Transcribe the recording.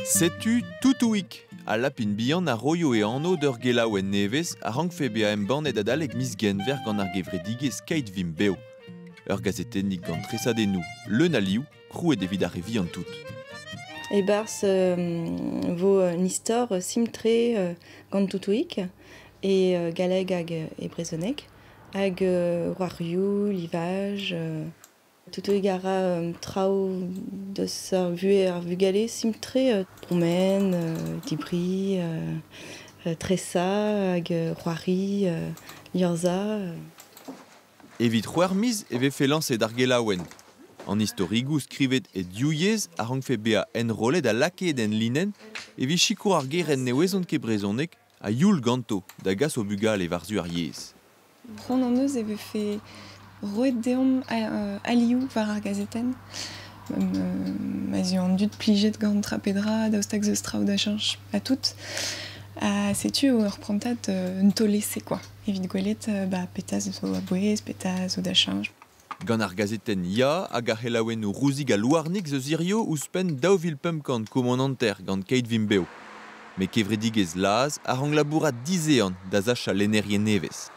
Setu Toutouig, al lapin bihan a roio e anv d'ur gelaouenn nevez a rankfe bezañ embannet adalek miz Genver gant ar gevredigezh Keit Vimp Bev. Ur gazetennig gant tresadennoù leun a liv, krouet evit ar re vihan tout. E-barzh vo un istor simpl-tre gant Toutouig e galleg hag e brezhoneg hag c'hoarioù, livaj. Toutouig a ra traoù deus ar vuhez ar vugale simpl-tre, pourmen, debriñ, tresañ hag c'hoari, liorzhañ. Evit c'hwec'h miz e vefe lañset ar gelaouenn. An istorigoù skrivet e div yezh a rankfe bezañ enrollet ha lakaet en linenn evit sikour ar gerent ne ouezont ket brezhoneg ha youl ganto da gas o bugale war-zu ar yezh. C'hoant hon eus e vefe roet deomp alioù war ar gazetenn. Ma 'z eo an dud plijet gant tra pe dra, daoust hag eus traoù da cheñch ha tout. Ha setu ur prantad un taol-ese quoi, evit gwelet ba, petra zo a-bouez, petra zo da cheñch. Gant ar gazetenn Ya hag ar c'helaouennoù Rouzig ha Louarnig 'z eus hirio ouzhpenn 2500 komananter gant Keit Vimp Bev. Met kevredigezh Laz a rank labourat dizehan da sachañ lennerien nevez.